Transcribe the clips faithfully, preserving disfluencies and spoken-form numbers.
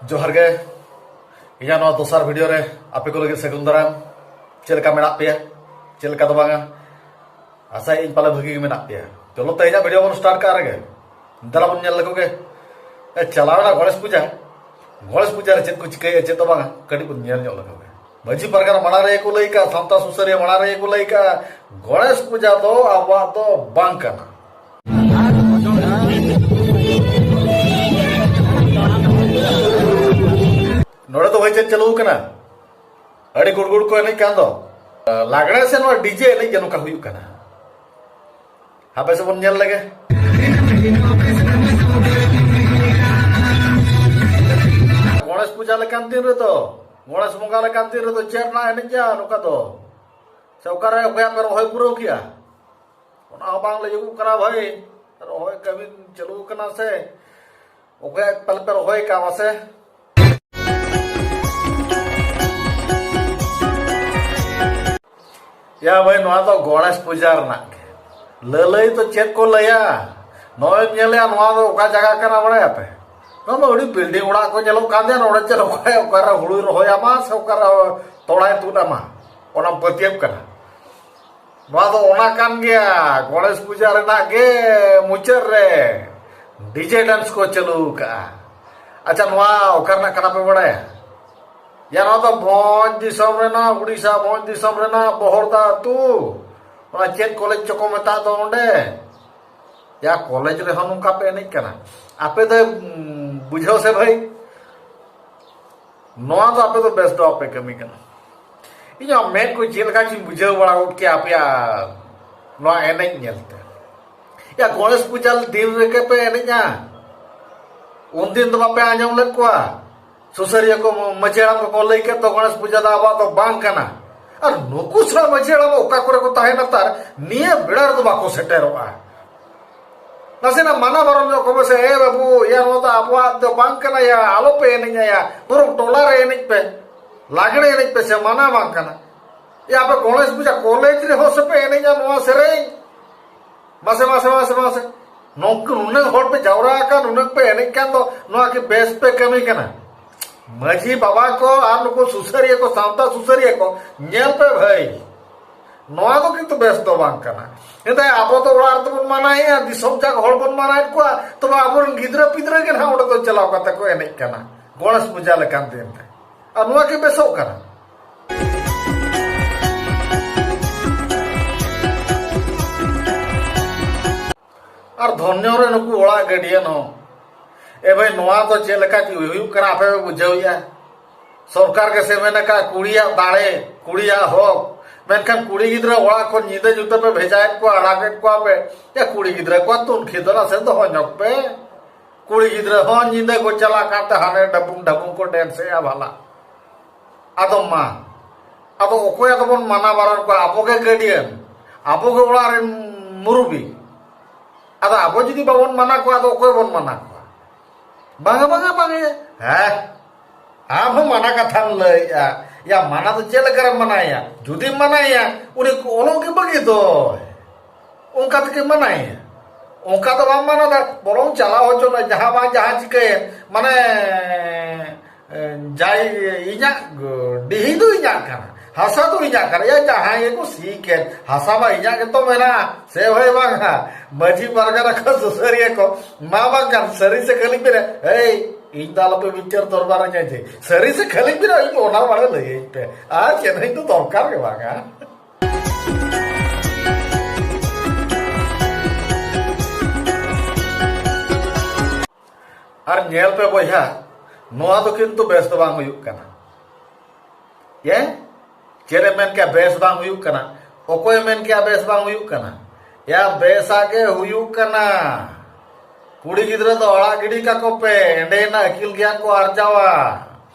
ᱡᱚᱦᱟᱨ ᱜᱮ᱾ ᱤᱧᱟᱹᱜ ᱱᱚᱣᱟ ᱫᱚᱥᱟᱨ ᱵᱷᱤᱰᱤᱭᱳ ᱨᱮ ᱟᱯᱮ ᱠᱚ ᱞᱟᱹᱜᱤᱫ ᱥᱟᱹᱜᱩᱱ ᱫᱟᱨᱟᱢ᱾ ᱪᱮᱫ ᱞᱮᱠᱟ ᱢᱮᱱᱟᱜ ᱯᱮᱭᱟ? ᱪᱮᱫ ᱞᱮᱠᱟ ᱫᱚ ᱵᱟᱝᱟ, ᱟᱥᱟᱭᱟᱹᱧ ᱯᱟᱞᱮ ᱵᱷᱟᱹᱜᱤ ᱜᱮ ᱢᱮᱱᱟᱜ ᱯᱮᱭᱟ᱾ ᱪᱚᱞᱚ ᱛᱮᱦᱮᱧᱟᱜ ᱵᱷᱤᱰᱤᱭᱳ ᱵᱚᱱ ᱥᱴᱟᱨᱴ ᱠᱟᱜ ᱨᱮᱜᱮ᱾ ᱫᱮᱞᱟ ᱵᱚᱱ ᱧᱮᱞ ᱞᱮᱠᱚ ᱜᱮ᱾ ᱮ, ᱪᱟᱞᱟᱣᱮᱱᱟ ᱜᱚᱬᱮᱥ ᱯᱩᱡᱟ᱾ ᱜᱚᱬᱮᱥ ᱯᱩᱡᱟ ᱨᱮ ᱪᱮᱫ ᱠᱚ ᱪᱤᱠᱟᱹᱭᱮᱫᱼᱟ, ᱪᱮᱫ ᱫᱚ ᱵᱟᱝᱟ, ᱠᱟᱹᱴᱤᱡ ᱵᱚᱱ ᱧᱮᱞ ᱧᱚᱜ ᱞᱮᱠᱚ ᱜᱮ᱾ ᱢᱟᱹᱡᱷᱤ ᱯᱟᱨᱜᱟᱱᱟ ᱢᱟᱲᱟᱝ ᱨᱮᱜᱮ ᱠᱚ ᱞᱟᱹᱭ ᱠᱟᱜᱼᱟ, ᱥᱟᱶᱛᱟ ᱥᱩᱥᱟᱹᱨᱤᱭᱟᱹ ᱢᱟᱲᱟᱝ ᱨᱮᱜᱮ ᱠᱚ ᱞᱟᱹᱭ ᱠᱟᱜᱼᱟ, ᱜᱚᱬᱮᱥ ᱯᱩᱡᱟ ᱫᱚ ᱟᱵᱚᱣᱟᱜ ᱫᱚ ᱵᱟᱝ ᱠᱟᱱᱟ᱾ ᱱᱚᱰᱮ ᱫᱚ ᱦᱚᱭ ᱪᱮᱫ ᱪᱟᱹᱞᱩ ᱠᱟᱱᱟ? ᱟᱹᱰᱤ ᱜᱩᱲᱜᱩᱲ ᱠᱚ ᱮᱱᱮᱡ ᱠᱟᱱ ᱫᱚ᱾ ᱞᱟᱜᱽᱲᱮ ᱥᱮ ᱱᱚᱣᱟ ᱰᱤᱡᱮ ᱮᱱᱮᱡ ᱜᱮ ᱱᱚᱝᱠᱟ ᱦᱩᱭᱩᱜ ᱠᱟᱱᱟ? ᱦᱟᱯᱮ ᱥᱮ ᱵᱚᱱ ᱧᱮᱞ ᱞᱮᱜᱮ᱾ ᱜᱚᱬᱮᱥ ᱯᱩᱡᱟ ᱞᱮᱠᱟᱱ ᱫᱤᱱ ᱨᱮᱫᱚ, ᱜᱚᱬᱮᱥ ᱵᱚᱸᱜᱟ ᱞᱮᱠᱟᱱ ᱫᱤᱱ ᱨᱮᱫᱚ ᱪᱮᱫ ᱨᱮᱱᱟᱜ ᱮᱱᱮᱡ ᱜᱮᱭᱟ ᱱᱚᱝᱠᱟ ᱫᱚ? ᱥᱮ ᱚᱠᱟᱨᱮ ᱚᱠᱚᱭᱟᱜ ᱯᱮ ᱨᱚᱦᱚᱭ ᱯᱩᱨᱟᱹᱣ ᱠᱮᱜᱼᱟ? ᱚᱱᱟ ᱦᱚᱸ ᱵᱟᱝ ᱞᱟᱹᱭᱚᱜᱚᱜ ᱠᱟᱱᱟ ᱵᱷᱟᱹᱭ᱾ ᱨᱚᱦᱚᱭ ᱠᱟᱹᱢᱤ ᱪᱟᱹᱞᱩ ᱠᱟᱱᱟ ᱥᱮ ᱚᱠᱚᱭᱟᱜ ᱯᱟᱞᱮ ᱯᱮ ᱨᱚᱦᱚᱭ ᱠᱟᱜᱼᱟ ᱢᱟᱥᱮ? ᱭᱟ ᱵᱷᱟᱹᱭ, ᱱᱚᱣᱟ ᱫᱚ ᱜᱚᱬᱮᱥ ᱯᱩᱡᱟ ᱨᱮᱱᱟᱜ ᱜᱮ᱾ ᱞᱟᱹᱞᱟᱹᱭ ᱫᱚ ᱪᱮᱫ ᱠᱚ ᱞᱟᱹᱭᱟ? ᱱᱚᱜᱼᱚᱭ ᱧᱮᱞᱮᱜᱼᱟ, ᱱᱚᱣᱟ ᱫᱚ ᱚᱠᱟ ᱡᱟᱭᱜᱟ ᱠᱟᱱᱟ ᱵᱟᱲᱟᱭᱟᱯᱮ? ᱱᱚᱣᱟ ᱫᱚ ᱟᱹᱰᱤ ᱵᱤᱞᱰᱤᱝ ᱚᱲᱟᱜ ᱠᱚ ᱧᱮᱞᱚᱜ ᱠᱟᱱ ᱛᱟᱦᱮᱸ᱾ ᱱᱚᱰᱮ ᱪᱮᱫ ᱚᱠᱚᱭ ᱚᱠᱟᱨᱮ ᱦᱩᱲᱩᱭ ᱨᱚᱦᱚᱭᱟ ᱢᱟ ᱥᱮ ᱚᱠᱟᱨᱮ ᱛᱚᱲᱟᱭ ᱛᱩᱫ ᱟᱢᱟ, ᱚᱱᱟ ᱯᱟᱹᱛᱭᱟᱹᱣ ᱠᱟᱱᱟ᱾ ᱱᱚᱣᱟ ᱫᱚ ᱚᱱᱟ ᱠᱟᱱ ᱜᱮᱭᱟ, ᱜᱚᱬᱮᱥ ᱯᱩᱡᱟ ᱨᱮᱱᱟᱜ ᱜᱮ ᱢᱩᱪᱟᱹᱫ ᱨᱮ ᱰᱤᱡᱮ ᱰᱮᱱᱥ ᱠᱚ ᱪᱟᱹᱞᱩ ᱟᱠᱟᱜᱼᱟ᱾ ᱟᱪᱪᱷᱟ, ᱱᱚᱣᱟ ᱚᱠᱟ ᱨᱮᱱᱟᱜ ᱠᱟᱱᱟ ᱯᱮ ᱵᱟᱲᱟᱭᱟ? ᱭᱟ, ᱱᱚᱣᱟ ᱫᱚ ᱵᱷᱚᱸᱡᱽ ᱫᱤᱥᱚᱢ ᱨᱮᱱᱟᱜ, ᱩᱲᱤᱥᱥᱟ ᱵᱷᱚᱸᱡᱽ ᱫᱤᱥᱚᱢ ᱨᱮᱱᱟᱜ ᱵᱚᱦᱚᱲᱫᱟ ᱟᱹᱛᱩ᱾ ᱚᱱᱟ ᱪᱮᱫ ᱠᱚᱞᱮᱡᱽ ᱪᱚᱠᱚ ᱢᱮᱛᱟᱜ ᱫᱚ ᱚᱸᱰᱮ᱾ ᱭᱟ, ᱠᱚᱞᱮᱡᱽ ᱨᱮᱦᱚᱸ ᱱᱚᱝᱠᱟ ᱯᱮ ᱮᱱᱮᱡ ᱠᱟᱱᱟ? ᱟᱯᱮ ᱫᱚ, ᱩᱸ, ᱵᱩᱡᱷᱟᱹᱣ ᱥᱮ ᱵᱷᱟᱹᱭ, ᱱᱚᱣᱟ ᱫᱚ ᱟᱯᱮ ᱫᱚ ᱵᱮᱥ ᱫᱚ ᱵᱟᱯᱮ ᱠᱟᱹᱢᱤ ᱠᱟᱱᱟ᱾ ᱤᱧᱟᱹᱜ ᱢᱮᱫ ᱠᱚ ᱪᱮᱫ ᱞᱮᱠᱟ ᱪᱚᱧ ᱵᱩᱡᱷᱟᱹᱣ ᱵᱟᱲᱟ ᱜᱚᱫ ᱠᱮᱭᱟ ᱟᱯᱮᱭᱟᱜ ᱱᱚᱣᱟ ᱮᱱᱮᱡ ᱧᱮᱞᱛᱮ᱾ ᱭᱟ, ᱜᱚᱬᱮᱥ ᱯᱩᱡᱟ ᱫᱤᱱ ᱨᱮᱜᱮ ᱯᱮ ᱮᱱᱮᱡᱼᱟ? ᱩᱱᱫᱤᱱ ᱫᱚ ᱵᱟᱯᱮ ᱟᱸᱡᱚᱢ ᱞᱮᱫ ᱠᱚᱣᱟ? ᱥᱩᱥᱟᱹᱨᱤᱭᱟᱹ ᱠᱚ, ᱢᱟᱹᱡᱷᱤ ᱦᱟᱲᱟᱢ ᱠᱚᱠᱚ ᱞᱟᱹᱭ ᱠᱮᱫ ᱫᱚ, ᱜᱚᱬᱮᱥ ᱯᱩᱡᱟ ᱫᱚ ᱟᱵᱚᱣᱟᱜ ᱫᱚ ᱵᱟᱝ ᱠᱟᱱᱟ᱾ ᱟᱨ ᱱᱩᱠᱩ ᱥᱟᱞᱟᱜ ᱢᱟᱹᱡᱷᱤ ᱦᱟᱲᱟᱢ ᱚᱠᱟ ᱠᱚᱨᱮ ᱠᱚ ᱛᱟᱦᱮᱱᱟ, ᱛᱟᱨ ᱱᱤᱭᱟᱹ ᱵᱮᱲᱟ ᱨᱮᱫᱚ ᱵᱟᱠᱚ ᱥᱮᱴᱮᱨᱚᱜᱼᱟ᱾ ᱱᱟᱥᱮᱱᱟᱜ ᱢᱟᱱᱟ ᱵᱟᱨᱚᱱ ᱧᱚᱜ ᱠᱚᱢᱮ ᱥᱮ, "ᱮ ᱵᱟᱹᱵᱩ, ᱭᱟ, ᱱᱚᱣᱟ ᱫᱚ ᱟᱵᱚᱣᱟᱜ ᱫᱚ ᱵᱟᱝ ᱠᱟᱱᱟ ᱭᱟ, ᱟᱞᱚᱯᱮ ᱮᱱᱮᱡᱼᱟ ᱭᱟ, ᱵᱚᱨᱚᱝ ᱴᱚᱞᱟ ᱨᱮ ᱮᱱᱮᱡ ᱯᱮ, ᱞᱟᱜᱽᱲᱮ ᱮᱱᱮᱡ ᱯᱮ ᱥᱮ, ᱢᱟᱱᱟ ᱵᱟᱝ ᱠᱟᱱᱟ ᱭᱟ, ᱟᱯᱮ ᱜᱚᱬᱮᱥ ᱯᱩᱡᱟ ᱠᱚᱞᱮᱡᱽ ᱨᱮᱦᱚᱸ ᱥᱮᱯᱮ ᱮᱱᱮᱡᱼᱟ ᱱᱚᱣᱟ ᱥᱮᱨᱮᱧ?" ᱢᱟᱥᱮ, ᱢᱟᱥᱮ, ᱢᱟᱥᱮ, ᱢᱟᱥᱮ, ᱱᱚᱝᱠᱟ ᱱᱩᱱᱟᱹᱜ ᱦᱚᱲ ᱯᱮ ᱡᱟᱣᱨᱟ ᱟᱠᱟᱱ, ᱱᱩᱱᱟᱹᱜ ᱯᱮ ᱮᱱᱮᱡ ᱠᱟᱱ ᱫᱚ, ᱱᱚᱣᱟ ᱠᱤ ᱵᱮᱥ ᱯᱮ ᱠᱟᱹᱢᱤ ᱠᱟᱱᱟ? ᱢᱟᱹᱡᱷᱤ ᱵᱟᱵᱟ ᱠᱚ ᱟᱨ ᱱᱩᱠᱩ ᱥᱩᱥᱟᱹᱨᱤᱭᱟᱹ ᱠᱚ, ᱥᱟᱶᱛᱟ ᱥᱩᱥᱟᱹᱨᱤᱭᱟᱹ ᱠᱚ, ᱧᱮᱞ ᱯᱮ ᱵᱷᱟᱹᱭ, ᱱᱚᱣᱟ ᱫᱚ ᱠᱤᱱᱛᱩ ᱵᱮᱥ ᱫᱚ ᱵᱟᱝ ᱠᱟᱱᱟ᱾ ᱮᱱᱛᱮ ᱟᱵᱚ ᱫᱚ ᱚᱲᱟᱜ ᱨᱮᱫᱚ ᱵᱚᱱ ᱢᱟᱱᱟᱭᱮᱫᱼᱟ, ᱫᱤᱥᱚᱢ ᱡᱟᱠ ᱦᱚᱲ ᱵᱚᱱ ᱢᱟᱱᱟᱭᱮᱫ ᱠᱚᱣᱟ, ᱛᱚᱵᱮ ᱟᱵᱚᱨᱮᱱ ᱜᱤᱫᱽᱨᱟᱹ ᱯᱤᱫᱽᱨᱟᱹ ᱜᱮ ᱱᱟᱦᱟᱜ ᱚᱸᱰᱮ ᱫᱚ ᱪᱟᱞᱟᱣ ᱠᱟᱛᱮ ᱠᱚ ᱮᱱᱮᱡ ᱠᱟᱱᱟ ᱜᱚᱬᱮᱥ ᱯᱩᱡᱟ ᱞᱮᱠᱟᱱ ᱫᱤᱱ ᱨᱮ᱾ ᱟᱨ ᱱᱚᱣᱟ ᱠᱤ ᱵᱮᱥᱚᱜ ᱠᱟᱱᱟ? ᱟᱨ ᱫᱷᱚᱱᱭᱚ ᱨᱮ ᱱᱩᱠᱩ ᱚᱲᱟᱜ ᱜᱟᱹᱰᱤᱭᱟᱹᱱ ᱦᱚᱸ, ᱮ ᱵᱷᱟᱹᱭ, ᱱᱚᱣᱟ ᱫᱚ ᱪᱮᱫ ᱞᱮᱠᱟ ᱦᱩᱭᱩᱜ ᱠᱟᱱᱟ, ᱟᱯᱮ ᱯᱮ ᱵᱩᱡᱷᱟᱹᱣᱮᱫᱼᱟ? ᱥᱚᱨᱠᱟᱨ ᱜᱮᱥᱮ ᱢᱮᱱ ᱟᱠᱟᱫ, ᱠᱩᱲᱤᱭᱟᱜ ᱫᱟᱲᱮ, ᱠᱩᱲᱤᱭᱟᱜ ᱦᱚᱠ᱾ ᱢᱮᱱᱠᱷᱟᱱ ᱠᱩᱲᱤ ᱜᱤᱫᱽᱨᱟᱹ ᱚᱲᱟᱜ ᱠᱷᱚᱱ ᱧᱤᱫᱟᱹ ᱧᱩᱛᱟᱹ ᱯᱮ ᱵᱷᱮᱡᱟᱭᱮᱫ ᱠᱚᱣᱟ, ᱟᱲᱟᱜᱮᱫ ᱠᱚᱣᱟ ᱯᱮ᱾ ᱭᱟ, ᱠᱩᱲᱤ ᱜᱤᱫᱽᱨᱟᱹ ᱠᱚᱣᱟᱜ ᱛᱩᱱᱠᱷᱤ ᱫᱚ ᱱᱟᱥᱮ ᱫᱚᱦᱚ ᱧᱚᱜ ᱯᱮ᱾ ᱠᱩᱲᱤ ᱜᱤᱫᱽᱨᱟᱹ ᱦᱚᱸ ᱧᱤᱫᱟᱹ ᱠᱚ ᱪᱟᱞᱟᱜ ᱠᱟᱱᱛᱮ ᱦᱟᱱᱮ ᱰᱟᱵᱩᱝ ᱰᱟᱵᱩᱝ ᱠᱚ ᱰᱮᱱᱥᱮᱜᱼᱟ ᱵᱷᱟᱞᱟ᱾ ᱟᱫᱚ ᱢᱟ, ᱟᱫᱚ ᱚᱠᱚᱭ ᱟᱫᱚ ᱵᱚᱱ ᱢᱟᱱᱟ ᱵᱟᱨᱚᱱ ᱠᱚᱣᱟ? ᱟᱵᱚ ᱜᱮ ᱜᱟᱹᱰᱤᱭᱟᱹᱱ, ᱟᱵᱚ ᱜᱮ ᱚᱲᱟᱜ ᱨᱮᱱ ᱢᱩᱨᱩᱵᱤ᱾ ᱟᱫᱚ ᱟᱵᱚ ᱡᱩᱫᱤ ᱵᱟᱵᱚᱱ ᱢᱟᱱᱟ ᱠᱚᱣᱟ, ᱟᱫᱚ ᱚᱠᱚᱭ ᱵᱚᱱ ᱢᱟᱱᱟ ᱠᱚᱣᱟ? ᱵᱟᱝᱟ, ᱵᱟᱝᱟ, ᱵᱟᱝᱟ᱾ ᱦᱮᱸ, ᱟᱢ ᱦᱚᱸ ᱢᱟᱱᱟ ᱠᱟᱛᱷᱟᱢ ᱞᱟᱹᱭᱮᱜᱼᱟ᱾ ᱭᱟ, ᱢᱟᱱᱟ ᱫᱚ ᱪᱮᱫ ᱞᱮᱠᱟᱨᱮᱢ ᱢᱟᱱᱟᱭᱟ? ᱡᱩᱫᱤᱢ ᱢᱟᱱᱟᱭᱟ, ᱩᱱᱤ ᱚᱞᱚᱜ ᱜᱮ ᱵᱟᱹᱜᱤ ᱫᱚᱭ᱾ ᱚᱱᱠᱟ ᱛᱮᱜᱮ ᱢᱟᱱᱟᱭᱟ᱾ ᱚᱱᱠᱟ ᱫᱚ ᱵᱟᱢ ᱢᱟᱱᱟ ᱫᱟ, ᱵᱚᱨᱚᱝ ᱪᱟᱞᱟᱣ ᱦᱚᱪᱚ ᱱᱟ, ᱡᱟᱦᱟᱸ ᱵᱟᱝ ᱡᱟᱦᱟᱸ ᱪᱤᱠᱟᱹᱭᱮᱱ, ᱢᱟᱱᱮ, ᱮ, ᱡᱟᱭ, ᱤᱧᱟᱜ, ᱰᱤᱦᱤ ᱫᱚ ᱤᱧᱟᱜ ᱠᱟᱱᱟ, ᱦᱟᱥᱟ ᱫᱚ ᱤᱧᱟᱜ ᱠᱟᱱᱟ᱾ ᱭᱟ, ᱡᱟᱦᱟᱸᱭ ᱜᱮᱠᱚ ᱥᱤ ᱠᱮᱫ, ᱦᱟᱥᱟ ᱢᱟ ᱤᱧᱟᱜ ᱜᱮᱛᱚ ᱢᱮᱱᱟᱜᱼᱟ, ᱥᱮ ᱦᱳᱭ ᱵᱟᱝᱟ? ᱢᱟᱹᱡᱷᱤ ᱯᱟᱨᱜᱟᱱᱟ ᱠᱚ ᱥᱩᱥᱟᱹᱨᱤᱭᱟᱹ ᱠᱚ ᱢᱟ ᱵᱟᱝ ᱠᱟᱱ, ᱥᱟᱹᱨᱤ ᱥᱮ ᱠᱷᱟᱹᱞᱤ ᱵᱤᱱ, ᱮᱭ, ᱤᱧ ᱫᱚ ᱟᱞᱚᱯᱮ ᱵᱤᱪᱟᱹᱨ ᱫᱚᱨᱵᱟᱨ ᱟᱹᱧᱟ ᱡᱮ, ᱥᱟᱹᱨᱤ ᱥᱮ ᱠᱷᱟᱹᱞᱤ ᱵᱤᱱ, ᱤᱧ ᱚᱱᱟ ᱢᱟᱲᱟᱝ ᱞᱟᱹᱭᱟᱹᱧ ᱯᱮ, ᱟᱨ ᱪᱮᱫ ᱦᱚᱸ ᱤᱧ ᱫᱚ ᱫᱚᱨᱠᱟᱨ ᱜᱮ ᱵᱟᱝᱟ᱾ ᱟᱨ ᱧᱮᱞ ᱯᱮ ᱵᱚᱭᱦᱟ, ᱱᱚᱣᱟ ᱫᱚ ᱠᱤᱱᱛᱩ ᱵᱮᱥ ᱫᱚ ᱵᱟᱝ ᱦᱩᱭᱩᱜ ᱠᱟᱱᱟ᱾ ᱭᱮ? ᱪᱮᱫ ᱮ ᱢᱮᱱ ᱠᱮᱜᱼᱟ? ᱵᱮᱥ ᱵᱟᱝ ᱦᱩᱭᱩᱜ ᱠᱟᱱᱟ᱾ ᱚᱠᱚᱭᱮ ᱢᱮᱱ ᱠᱮᱜᱼᱟ ᱵᱮᱥ ᱵᱟᱝ ᱦᱩᱭᱩᱜ ᱠᱟᱱᱟ? ᱭᱟ, ᱵᱮᱥᱟᱜ ᱜᱮ ᱦᱩᱭᱩᱜ ᱠᱟᱱᱟ᱾ ᱠᱩᱲᱤ ᱜᱤᱫᱽᱨᱟᱹ ᱫᱚ ᱟᱲᱟᱜ ᱜᱤᱰᱤ ᱠᱟᱠᱚ ᱯᱮ, ᱮᱸᱰᱮᱱᱟᱜ ᱟᱹᱠᱤᱞ ᱜᱮᱭᱟᱱ ᱠᱚ ᱟᱨᱡᱟᱣᱟ᱾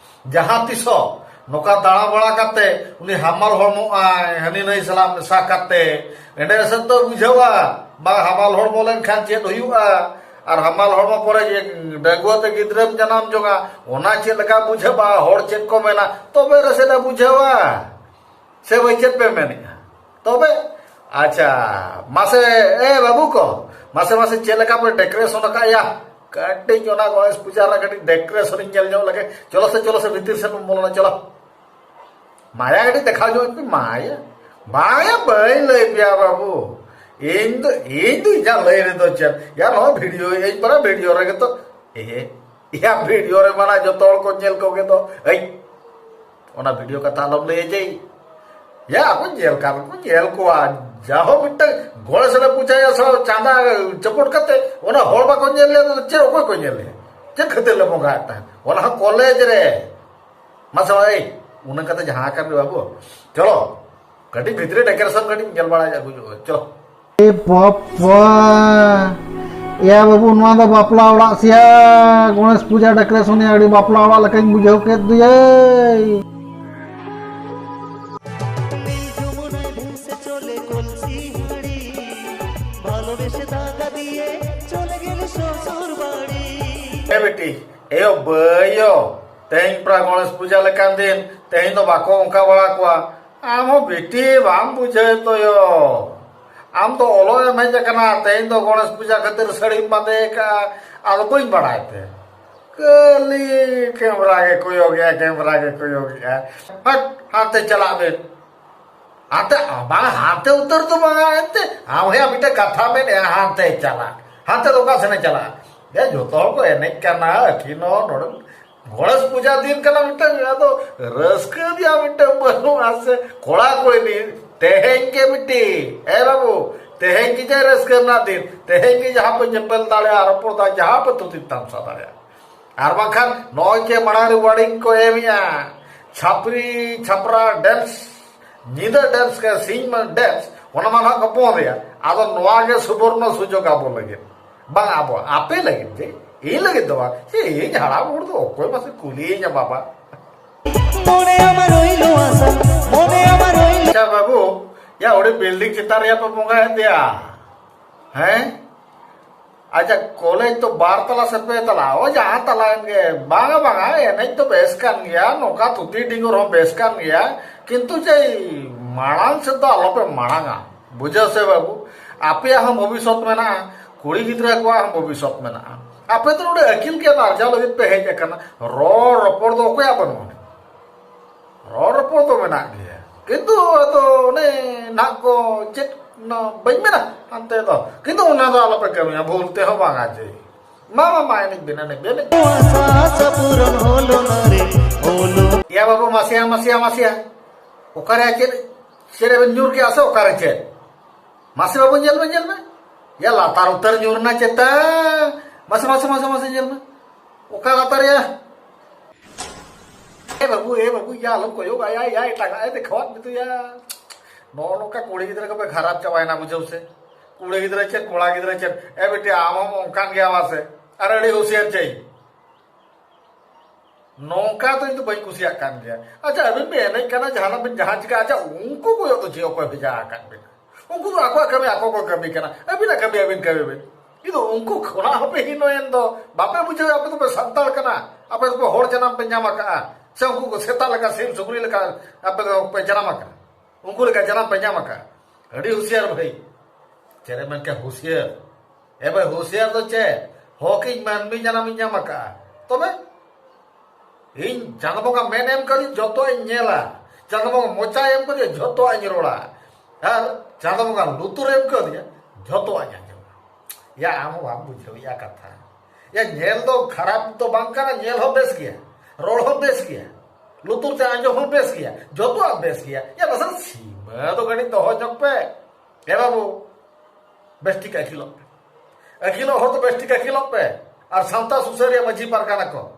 ᱡᱟᱦᱟᱸ ᱛᱤᱥᱚᱜ ᱱᱚᱝᱠᱟ ᱫᱟᱬᱟ ᱵᱟᱲᱟ ᱠᱟᱛᱮ ᱩᱱᱤ ᱦᱟᱢᱟᱞ ᱦᱚᱲᱢᱚᱜ ᱟᱭ, ᱦᱟᱹᱱᱤ ᱱᱟᱹᱭ ᱥᱟᱞᱟᱜ ᱢᱮᱥᱟ ᱠᱟᱛᱮ, ᱮᱸᱰᱮ ᱥᱮᱫ ᱫᱚ ᱵᱩᱡᱷᱟᱹᱣᱟ, ᱵᱟᱝ ᱦᱟᱢᱟᱞ ᱦᱚᱲᱢᱚ ᱞᱮᱱᱠᱷᱟᱱ ᱪᱮᱫ ᱦᱩᱭᱩᱜᱼᱟ, ᱟᱨ ᱦᱟᱢᱟᱞ ᱦᱚᱲᱢᱚ ᱯᱚᱨᱮ ᱡᱮ ᱰᱟᱺᱜᱩᱣᱟᱹ ᱛᱮ ᱜᱤᱫᱽᱨᱟᱹᱢ ᱡᱟᱱᱟᱢ ᱡᱚᱝᱟ, ᱚᱱᱟ ᱪᱮᱫ ᱞᱮᱠᱟ ᱵᱩᱡᱷᱟᱹᱜᱼᱟ, ᱦᱚᱲ ᱪᱮᱫ ᱠᱚ ᱢᱮᱱᱟ, ᱛᱚᱵᱮ ᱨᱮᱥᱮ ᱞᱮ ᱵᱩᱡᱷᱟᱹᱣᱟ᱾ ᱥᱮ ᱵᱷᱟᱹᱭ, ᱪᱮᱫ ᱯᱮ ᱢᱮᱱᱮᱜᱼᱟ? ᱛᱚᱵᱮ, ᱟᱪᱪᱷᱟ, ᱢᱟᱥᱮ, ᱮ ᱵᱟᱹᱵᱩ ᱠᱚ, ᱢᱟᱥᱮ, ᱢᱟᱥᱮ, ᱪᱮᱫ ᱞᱮᱠᱟ ᱯᱮ decoration ᱟᱠᱟᱫ ᱭᱟ? ᱠᱟᱹᱴᱤᱡ ᱚᱱᱟ ᱜᱚᱬᱮᱥ ᱯᱩᱡᱟ ᱨᱮ ᱠᱟᱹᱴᱤᱡ decoration ᱤᱧ ᱧᱮᱞ ᱧᱚᱜ ᱞᱮᱜᱮ᱾ ᱪᱚᱞᱚ ᱥᱮ, ᱪᱚᱞᱚ ᱥᱮ, ᱵᱷᱤᱛᱤᱨ ᱥᱮᱫ ᱵᱚᱱ ᱵᱚᱞᱚᱱᱟ, ᱪᱚᱞᱚ᱾ ᱢᱟᱭᱟ ᱠᱟᱹᱴᱤᱡ ᱫᱮᱠᱷᱟᱣ ᱧᱚᱜ ᱯᱮ, ᱢᱟᱭᱟ᱾ ᱵᱟᱝᱟ, ᱵᱟᱹᱧ ᱞᱟᱹᱭ ᱯᱮᱭᱟ ᱵᱟᱹᱵᱩ᱾ ᱤᱧ ᱫᱚ, ᱤᱧ ᱫᱚ ᱤᱧᱟᱹᱜ ᱞᱟᱹᱭ ᱨᱮᱫᱚ ᱪᱮᱫ? ᱭᱟ, ᱱᱚᱣᱟ video ᱤᱧ ᱯᱟᱨᱟ video ᱨᱮᱜᱮ ᱛᱚ᱾ ᱮᱦᱮ᱾ ᱭᱟ, video ᱨᱮ ᱢᱟᱱᱟ ᱡᱚᱛᱚ ᱦᱚᱲ ᱠᱚ ᱧᱮᱞ ᱠᱚᱜᱮ ᱫᱚ᱾ ᱮᱭ, ᱚᱱᱟ video ᱠᱟᱛᱷᱟ ᱟᱞᱚᱢ ᱞᱟᱹᱭᱟ ᱡᱮ᱾ ᱭᱟ, ᱟᱠᱚ ᱧᱮᱞ ᱠᱟᱱ ᱠᱚ ᱧᱮᱞ ᱠᱚᱣᱟ᱾ ᱡᱟᱦᱳ ᱢᱤᱫᱴᱟᱝ ᱜᱚᱬᱮᱥ ᱞᱮ ᱯᱩᱡᱟᱹᱭᱟ ᱥᱟᱶ ᱪᱟᱸᱫᱟ ᱪᱟᱯᱚᱴ ᱠᱟᱛᱮ, ᱚᱱᱟ ᱦᱚᱲ ᱵᱟᱠᱚ ᱧᱮᱞ ᱞᱮᱫᱟ, ᱪᱮᱫ ᱚᱠᱚᱭ ᱠᱚ ᱧᱮᱞ ᱞᱮᱫᱟ? ᱪᱮᱫ ᱠᱷᱟᱹᱛᱤᱨ ᱞᱮ ᱵᱚᱸᱜᱟᱭᱮᱫ ᱛᱟᱦᱮᱸᱫ? ᱚᱱᱟ ᱦᱚᱸ ᱠᱚᱞᱮᱡᱽ ᱨᱮ᱾ ᱢᱟᱥᱮ ᱵᱷᱟᱭ, ᱩᱱᱟᱹᱜ ᱠᱟᱛᱮ ᱡᱟᱦᱟᱸ ᱠᱟᱱ ᱜᱮ ᱵᱟᱹᱵᱩ, ᱪᱚᱞᱚ, ᱠᱟᱹᱴᱤᱡ ᱵᱷᱤᱛᱨᱤ decoration ᱠᱟᱹᱴᱤᱡ ᱧᱮᱞ ᱵᱟᱲᱟ ᱟᱹᱜᱩ ᱧᱚᱜᱼᱟ, ᱪᱚᱞᱚ᱾ ᱮ ᱵᱟᱯᱟ, ᱮᱭᱟ ᱵᱟᱹᱵᱩ, ᱱᱚᱣᱟ ᱫᱚ ᱵᱟᱯᱞᱟ ᱚᱲᱟᱜ ᱥᱮᱭᱟ ᱜᱚᱬᱮᱥ ᱯᱩᱡᱟ decoration ᱭᱟ, ᱟᱹᱰᱤ ᱵᱟᱯᱞᱟ ᱚᱲᱟᱜ ᱞᱮᱠᱟᱧ ᱵᱩᱡᱷᱟᱹᱣ ᱠᱮᱫ ᱫᱚᱭᱟᱭ᱾ নীল যমুনায় ভেসে চলে কলসি হাড়ি, ভালোবেসে দাগা দিয়ে চলে গেল শ্বশুর বাড়ি। ᱮ ᱵᱤᱴᱤ, ᱮᱭᱳ ᱵᱟᱹᱭᱳ, ᱛᱮᱦᱮᱧ ᱯᱨᱟ ᱜᱚᱬᱮᱥ ᱯᱩᱡᱟ ᱞᱮᱠᱟᱱ ᱫᱤᱱ, ᱛᱮᱦᱮᱧ ᱫᱚ ᱵᱟᱠᱚ ᱚᱱᱠᱟ ᱵᱟᱲᱟ ᱠᱚᱣᱟ᱾ ᱟᱢ ᱦᱚᱸ ᱵᱤᱴᱤ ᱵᱟᱢ ᱵᱩᱡᱷᱟᱹᱣ ᱛᱚᱭᱚ᱾ ᱟᱢ ᱫᱚ ᱚᱞᱚᱜ ᱮᱢ ᱦᱮᱡ ᱟᱠᱟᱱᱟ, ᱛᱮᱦᱮᱧ ᱫᱚ ᱜᱚᱬᱮᱥ ᱯᱩᱡᱟ ᱠᱷᱟᱹᱛᱤᱨ ᱥᱟᱹᱲᱤᱢ ᱵᱟᱸᱫᱮ ᱟᱠᱟᱫᱼᱟ, ᱟᱫᱚ ᱵᱟᱹᱧ ᱵᱟᱲᱟᱭ ᱛᱮ᱾ ᱠᱷᱟᱹᱞᱤ camera ᱜᱮ ᱠᱚᱭᱚᱜᱮᱜᱼᱟ, camera ᱜᱮ ᱠᱚᱭᱚᱜᱮᱜᱼᱟ᱾ ᱦᱟᱴ, ᱦᱟᱱᱛᱮ ᱪᱟᱞᱟᱜ ᱵᱮᱱ᱾ ᱦᱟᱱᱛᱮ, ᱵᱟᱝ, ᱦᱟᱱᱛᱮ ᱩᱛᱟᱹᱨ ᱫᱚ ᱵᱟᱝᱟ, ᱮᱱᱛᱮ ᱟᱢ ᱦᱚᱸᱭᱟ ᱢᱤᱫᱴᱮᱱ ᱠᱟᱛᱷᱟ ᱢᱮᱱᱮᱜᱼᱟ, ᱦᱟᱱᱛᱮ ᱪᱟᱞᱟᱜ᱾ ᱦᱟᱱᱛᱮ ᱫᱚ ᱚᱠᱟ ᱥᱮᱱᱮ ᱪᱟᱞᱟᱜᱼᱟ? ᱮ, ᱡᱚᱛᱚ ᱦᱚᱲ ᱠᱚ ᱮᱱᱮᱡ ᱠᱟᱱᱟ, ᱟᱹᱠᱤᱱ ᱦᱚᱸ ᱱᱚᱰᱮ ᱜᱚᱬᱮᱥ ᱯᱩᱡᱟ ᱫᱤᱱ ᱠᱟᱱᱟ ᱢᱤᱫᱴᱟᱝ, ᱟᱫᱚ ᱨᱟᱹᱥᱠᱟᱹ ᱨᱮᱭᱟᱜ ᱢᱤᱫᱴᱟᱝ ᱵᱟᱹᱱᱩᱜᱼᱟ ᱥᱮ? ᱠᱚᱲᱟ ᱠᱩᱲᱤ ᱱᱤᱭᱮ ᱛᱮᱦᱮᱧ ᱜᱮ ᱢᱤᱫᱴᱤᱡ, ᱮ ᱵᱟᱹᱵᱩ, ᱛᱮᱦᱮᱧ ᱜᱮ ᱡᱮ ᱨᱟᱹᱥᱠᱟᱹ ᱨᱮᱱᱟᱜ ᱫᱤᱱ, ᱛᱮᱦᱮᱧ ᱜᱮ ᱡᱟᱦᱟᱸ ᱯᱮ ᱧᱮᱯᱮᱞ ᱫᱟᱲᱮᱭᱟᱜᱼᱟ, ᱨᱚᱯᱚᱲ ᱫᱟᱲᱮᱭᱟᱜᱼᱟ, ᱡᱟᱦᱟᱸ ᱯᱮ ᱛᱷᱩᱛᱤ ᱛᱟᱢᱥᱟ ᱫᱟᱲᱮᱭᱟᱜᱼᱟ᱾ ᱟᱨ ᱵᱟᱝᱠᱷᱟᱱ ᱱᱚᱜᱼᱚᱭ ᱡᱮ ᱢᱟᱲᱟᱝ ᱨᱮ warning ᱠᱚ ᱮᱢᱮᱜᱼᱟ, ᱪᱷᱟᱯᱨᱤ ᱪᱷᱟᱯᱨᱟ dance, ᱧᱤᱫᱟᱹ dance ᱠᱮ ᱥᱤᱧ ᱢᱟ dance, ᱚᱱᱟ ᱢᱟ ᱱᱟᱦᱟᱜ ᱠᱚ ᱵᱚᱸᱫᱮᱜᱼᱟ᱾ ᱟᱫᱚ ᱱᱚᱣᱟ ᱜᱮ ᱥᱩᱵᱚᱨᱱᱚ ᱥᱩᱡᱳᱜᱽ ᱟᱵᱚ ᱞᱟᱹᱜᱤᱫ, ᱵᱟᱝ ᱟᱵᱚ, ᱟᱯᱮ ᱞᱟᱹᱜᱤᱫ ᱡᱮ, ᱤᱧ ᱞᱟᱹᱜᱤᱫ ᱫᱚ ᱵᱟᱝ᱾ ᱪᱮ, ᱤᱧ ᱦᱟᱲᱟᱢ ᱦᱚᱲ ᱫᱚ ᱚᱠᱚᱭ ᱢᱟᱥᱮ ᱠᱩᱞᱤᱭᱤᱧᱟ ᱵᱟᱵᱟ? ᱢᱚᱱᱮ ᱟᱢᱟᱨ ᱨᱚᱭᱞᱚ ᱟᱥᱟ, ᱢᱚᱱᱮ ᱟᱢᱟᱨ ᱨᱚᱭᱞᱚ ᱟᱪᱪᱷᱟ ᱵᱟᱹᱵᱩ, ᱭᱟ, ᱚᱸᱰᱮ building ᱪᱮᱛᱟᱱ ᱨᱮᱭᱟᱜ ᱯᱮ ᱵᱚᱸᱜᱟᱭᱮᱫ ᱫᱮᱭᱟ, ᱦᱮᱸ? ᱟᱪᱪᱷᱟ, ᱠᱚᱞᱮᱡᱽ ᱫᱚ ᱵᱟᱨ ᱛᱟᱞᱟ ᱥᱮ ᱯᱮ ᱛᱟᱞᱟ? ᱳ, ᱡᱟᱦᱟᱸ ᱛᱟᱞᱟ ᱮᱱ ᱜᱮ᱾ ᱵᱟᱝᱟ, ᱵᱟᱝᱟ, ᱮᱱᱮᱡ ᱫᱚ ᱵᱮᱥ ᱠᱟᱱ ᱜᱮᱭᱟ, ᱱᱚᱝᱠᱟ ᱛᱷᱩᱛᱤ ᱰᱤᱸᱜᱩᱨ ᱦᱚᱸ ᱵᱮᱥ ᱠᱟᱱ ᱜᱮᱭᱟ, ᱠᱤᱱᱛᱩ ᱡᱮ ᱢᱟᱲᱟᱝ ᱥᱮᱫ ᱫᱚ ᱟᱞᱚᱯᱮ ᱢᱟᱲᱟᱝᱟ, ᱵᱩᱡᱷᱟᱹᱣ ᱥᱮ ᱵᱟᱹᱵᱩ? ᱟᱯᱮᱭᱟᱜ ᱦᱚᱸ ᱵᱷᱚᱵᱤᱥᱥᱚᱛ ᱢᱮᱱᱟᱜᱼᱟ, ᱠᱩᱲᱤ ᱜᱤᱫᱽᱨᱟᱹ ᱠᱚᱣᱟᱜ ᱦᱚᱸ ᱵᱷᱚᱵᱤᱥᱥᱚᱛ ᱢᱮᱱᱟᱜᱼᱟ᱾ ᱟᱯᱮ ᱫᱚ ᱱᱚᱰᱮ ᱟᱹᱠᱤᱞ ᱜᱮᱭᱟᱱ ᱟᱨᱡᱟᱣ ᱞᱟᱹᱜᱤᱫ ᱯᱮ ᱦᱮᱡ ᱟᱠᱟᱱᱟ᱾ ᱨᱚᱲ ᱨᱚᱯᱚᱲ ᱫᱚ ᱚᱠᱚᱭᱟᱜ ᱵᱟᱹᱱᱩᱜᱼᱟ? ᱨᱚᱲ ᱨᱚᱯᱚᱲ ᱫᱚ ᱢᱮᱱᱟᱜ ᱜᱮᱭᱟ, ᱠᱤᱱᱛᱩ ᱟᱫᱚ ᱚᱱᱮ ᱱᱟᱦᱟᱜ ᱠᱚ ᱪᱮᱫ, ᱚᱱᱟ ᱵᱟᱹᱧ ᱢᱮᱱᱟ ᱦᱟᱱᱛᱮ ᱫᱚ, ᱠᱤᱱᱛᱩ ᱚᱱᱟ ᱫᱚ ᱟᱞᱚᱯᱮ ᱠᱟᱹᱢᱤᱭᱟ, ᱵᱷᱩᱞ ᱛᱮᱦᱚᱸ ᱵᱟᱝᱟ ᱡᱮ᱾ ᱢᱟ, ᱢᱟ, ᱢᱟ, ᱮᱱᱮᱡ ᱵᱮᱱ, ᱮᱱᱮᱡ ᱵᱮᱱ, ᱮᱱᱮᱡ ᱵᱮᱱ᱾ ᱮᱭᱟ ᱵᱟᱹᱵᱩ, ᱢᱟᱥᱮᱭᱟ, ᱢᱟᱥᱮᱭᱟ, ᱢᱟᱥᱮᱭᱟ, ᱚᱠᱟᱨᱮ ᱪᱮᱫ, ᱪᱮᱫ ᱵᱮᱱ ᱧᱩᱨ ᱠᱮᱜᱼᱟ ᱥᱮ ᱚᱠᱟᱨᱮ ᱪᱮᱫ? ᱢᱟᱥᱮ ᱵᱟᱹᱵᱩ, ᱧᱮᱞ ᱢᱮ, ᱧᱮᱞ ᱢᱮ᱾ ᱭᱟ, ᱞᱟᱛᱟᱨ ᱩᱛᱟᱹᱨ ᱧᱩᱨ ᱮᱱᱟ ᱪᱮᱛᱟ᱾ ᱢᱟᱥᱮ, ᱢᱟᱥᱮ, ᱢᱟᱥᱮ, ᱢᱟᱥᱮ, ᱧᱮᱞ ᱢᱮ᱾ ᱚᱠᱟ ᱞᱟᱛᱟᱨ ᱭᱟ? ᱮ ᱵᱟᱹᱵᱩ, ᱮ ᱵᱟᱹᱵᱩ, ᱭᱟ, ᱟᱞᱚᱢ ᱠᱚᱭᱚᱜᱟ, ᱭᱟ, ᱭᱟ, ᱮᱴᱟᱜᱟᱜ ᱮ ᱫᱮᱠᱷᱟᱣᱟᱫ ᱢᱮ ᱫᱚ ᱭᱟ᱾ ᱱᱚᱜᱼᱚ ᱱᱚᱝᱠᱟ ᱠᱩᱲᱤ ᱜᱤᱫᱽᱨᱟᱹ ᱠᱚᱯᱮ ᱠᱷᱟᱨᱟᱯ ᱪᱟᱵᱟᱭᱮᱱᱟ, ᱵᱩᱡᱷᱟᱹᱣ ᱥᱮ᱾ ᱠᱩᱲᱤ ᱜᱤᱫᱽᱨᱟᱹ ᱪᱮᱫ, ᱠᱚᱲᱟ ᱜᱤᱫᱽᱨᱟᱹ ᱪᱮᱫ? ᱮ ᱵᱤᱴᱤ, ᱟᱢ ᱦᱚᱸᱢ ᱚᱱᱠᱟᱱ ᱜᱮᱭᱟ ᱵᱟ ᱥᱮ? ᱟᱨ ᱟᱹᱰᱤ ᱦᱩᱥᱤᱭᱟᱨ ᱪᱟᱹᱭ᱾ ᱱᱚᱝᱠᱟ ᱫᱚ ᱤᱧ ᱫᱚ ᱵᱟᱹᱧ ᱠᱩᱥᱤᱭᱟᱜ ᱠᱟᱱ ᱜᱮᱭᱟ᱾ ᱟᱪᱪᱷᱟ, ᱟᱹᱵᱤᱱ ᱵᱤᱱ ᱮᱱᱮᱡ ᱠᱟᱱᱟ, ᱡᱟᱦᱟᱱᱟᱜ ᱵᱤᱱ ᱡᱟᱦᱟᱸ ᱪᱤᱠᱟ, ᱟᱪᱪᱷᱟ, ᱩᱱᱠᱩ ᱠᱚᱭᱚᱜ ᱫᱚ ᱪᱮᱫ ᱚᱠᱚᱭ ᱵᱷᱮᱡᱟ ᱟᱠᱟᱫ ᱵᱤᱱᱟ? ᱩᱱᱠᱩ ᱫᱚ ᱟᱠᱚᱣᱟᱜ ᱠᱟᱹᱢᱤ ᱟᱠᱚ ᱠᱚ ᱠᱟᱹᱢᱤ ᱠᱟᱱᱟ, ᱟᱹᱵᱤᱱᱟᱜ ᱠᱟᱹᱢᱤ ᱟᱹᱵᱤᱱ ᱠᱟᱹᱢᱤ ᱵᱤᱱ᱾ ᱠᱤᱱᱛᱩ ᱩᱱᱠᱩ ᱠᱷᱚᱱᱟᱜ ᱦᱚᱸᱯᱮ ᱦᱤᱱᱚᱭᱮᱱ ᱫᱚ, ᱵᱟᱯᱮ ᱵᱩᱡᱷᱟᱹᱣᱟ ᱟᱯᱮ ᱫᱚᱯᱮ ᱥᱟᱱᱛᱟᱲ ᱠᱟᱱᱟ, ᱟᱯᱮ ᱫᱚᱯᱮ ᱦᱚᱲ ᱡᱟᱱᱟᱢ ᱯᱮ ᱧᱟᱢ ᱟᱠᱟᱫᱼᱟ, ᱥᱮ ᱩᱱᱠᱩ ᱠᱚ ᱥᱮᱛᱟ ᱞᱮᱠᱟ, ᱥᱤᱢ ᱥᱩᱠᱨᱤ ᱞᱮᱠᱟ ᱟᱯᱮ ᱫᱚᱯᱮ ᱡᱟᱱᱟᱢ ᱟᱠᱟᱫᱼᱟ, ᱩᱱᱠᱩ ᱞᱮᱠᱟ ᱡᱟᱱᱟᱢ ᱯᱮ ᱧᱟᱢ ᱟᱠᱟᱫᱼᱟ? ᱟᱹᱰᱤ ᱦᱩᱥᱤᱭᱟᱨ ᱵᱷᱟᱹᱭ᱾ ᱪᱮᱫ ᱮ ᱢᱮᱱ ᱠᱮᱫ ᱦᱩᱥᱤᱭᱟᱹᱨ? ᱮ ᱵᱷᱟᱹᱭ, ᱦᱩᱥᱤᱭᱟᱹᱨ ᱫᱚ ᱪᱮᱫ? ᱦᱚᱠᱤᱧ ᱢᱟᱹᱱᱢᱤ ᱡᱟᱱᱟᱢᱤᱧ ᱧᱟᱢ ᱟᱠᱟᱫᱼᱟ᱾ ᱛᱚᱵᱮ ᱤᱧ ᱪᱟᱸᱫᱚ ᱵᱚᱸᱜᱟ ᱢᱮᱫ ᱮᱢ ᱠᱟᱹᱫᱤᱧ, ᱡᱚᱛᱚᱣᱟᱜ ᱤᱧ ᱧᱮᱞᱟ᱾ ᱪᱟᱸᱫᱚ ᱵᱚᱸᱜᱟ ᱢᱚᱪᱟᱭ ᱮᱢ ᱠᱟᱹᱫᱤᱧᱟ, ᱡᱚᱛᱚᱣᱟᱜ ᱤᱧ ᱨᱚᱲᱟ᱾ ᱟᱨ ᱪᱟᱸᱫᱚ ᱵᱚᱸᱜᱟ ᱞᱩᱛᱩᱨ ᱮᱢ ᱠᱟᱹᱫᱤᱧᱟ, ᱡᱚᱛᱚᱣᱟᱜ ᱤᱧ ᱟᱸᱡᱚᱢᱟ᱾ ᱭᱟ, ᱟᱢ ᱦᱚᱸ ᱵᱟᱢ ᱵᱩᱡᱷᱟᱹᱣᱮᱫᱼᱟ ᱠᱟᱛᱷᱟ᱾ ᱭᱟ, ᱧᱮᱞ ᱫᱚ ᱠᱷᱟᱨᱟᱯ ᱫᱚ ᱵᱟᱝ ᱠᱟᱱᱟ, ᱧᱮᱞ ᱦᱚᱸ ᱵᱮᱥ ᱜᱮᱭᱟ, ᱨᱚᱲ ᱦᱚᱸ ᱵᱮᱥ ᱜᱮᱭᱟ, ᱞᱩᱛᱩᱨ ᱛᱮ ᱟᱸᱡᱚᱢ ᱦᱚᱸ ᱵᱮᱥ ᱜᱮᱭᱟ, ᱡᱚᱛᱚᱣᱟᱜ ᱵᱮᱥ ᱜᱮᱭᱟ᱾ ᱭᱟ, ᱱᱟᱥᱮ ᱥᱤᱢᱟᱹ ᱫᱚ ᱠᱟᱹᱴᱤᱡ ᱫᱚᱦᱚ ᱧᱚᱜ ᱯᱮ᱾ ᱮ ᱵᱟᱹᱵᱩ, ᱵᱮᱥ ᱴᱷᱤᱠ ᱟᱹᱠᱤᱞᱚᱜ ᱯᱮ᱾ ᱟᱹᱠᱤᱞᱚᱜ ᱦᱚᱲ ᱫᱚ ᱵᱮᱥ ᱴᱷᱤᱠ ᱟᱹᱠᱤᱞᱚᱜ ᱯᱮ᱾ ᱟᱨ ᱥᱟᱶᱛᱟ ᱥᱩᱥᱟᱹᱨᱤᱭᱟᱹ ᱢᱟᱹᱡᱷᱤ ᱯᱟᱨᱜᱟᱱᱟ ᱠᱚ,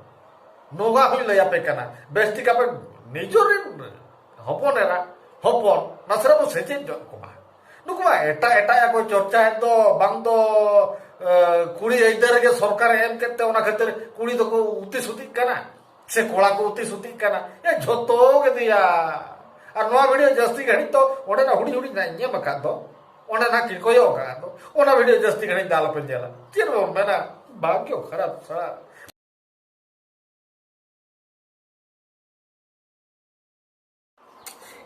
ᱱᱚᱣᱟ ᱦᱚᱸᱧ ᱞᱟᱹᱭ ᱟᱯᱮ ᱠᱟᱱᱟ, ᱵᱮᱥ ᱴᱷᱤᱠ ᱟᱯᱮ ᱱᱤᱡᱮᱨ ᱨᱮᱱ ᱦᱚᱯᱚᱱ ᱮᱨᱟ, ᱦᱚᱯᱚᱱ, ᱱᱟᱥᱮ ᱵᱚ ᱥᱮᱪᱮᱫ ᱧᱚᱜ ᱠᱚᱢᱟ᱾ ᱱᱩᱠᱩ ᱢᱟ ᱮᱴᱟᱜ ᱮᱴᱟᱜ ᱠᱚ ᱪᱚᱨᱪᱟᱭᱮᱫ ᱫᱚ, ᱵᱟᱝ ᱫᱚ, ᱮ, ᱠᱩᱲᱤ ᱟᱹᱭᱫᱟᱹᱨ ᱨᱮᱜᱮ ᱥᱚᱨᱠᱟᱨᱮ ᱮᱢ ᱠᱮᱫ ᱛᱮ ᱚᱱᱟ ᱠᱷᱟᱹᱛᱤᱨ ᱠᱩᱲᱤ ᱫᱚᱠᱚ ᱩᱛᱤ ᱥᱩᱛᱤᱜ ᱠᱟᱱᱟ᱾ ᱥᱮ ᱠᱚᱲᱟ ᱠᱚ ᱩᱛᱤ ᱥᱩᱛᱤᱜ ᱠᱟᱱᱟ᱾ ᱮ, ᱡᱷᱚᱛᱚ ᱜᱮ ᱫᱮᱭᱟ᱾ ᱟᱨ ᱱᱚᱣᱟ ᱵᱷᱤᱰᱤᱭᱳ ᱡᱟᱹᱥᱛᱤ ᱜᱷᱟᱹᱲᱤᱡ ᱫᱚ ᱚᱸᱰᱮᱱᱟᱜ ᱦᱩᱰᱤᱧ ᱦᱩᱰᱤᱧ ᱱᱟᱜ ᱤᱧ ᱮᱢ ᱟᱠᱟᱫ ᱫᱚ, ᱚᱸᱰᱮᱱᱟᱜ ᱠᱤ ᱠᱚᱭᱚᱜ ᱟᱠᱟᱫ ᱫᱚ, ᱚᱱᱟ ᱵᱷᱤᱰᱤᱭᱳ ᱡᱟᱹᱥᱛᱤ ᱜᱷᱟᱹᱲᱤᱡ ᱫᱚ ᱟᱞᱚᱯᱮ ᱧᱮᱞᱟ᱾ ᱪᱮᱫ ᱵᱚᱱ ᱢᱮᱱᱟ, ᱵᱷᱟᱜᱽᱭᱚ ᱠᱷᱟᱨᱟᱯ ᱥᱟᱲᱟ᱾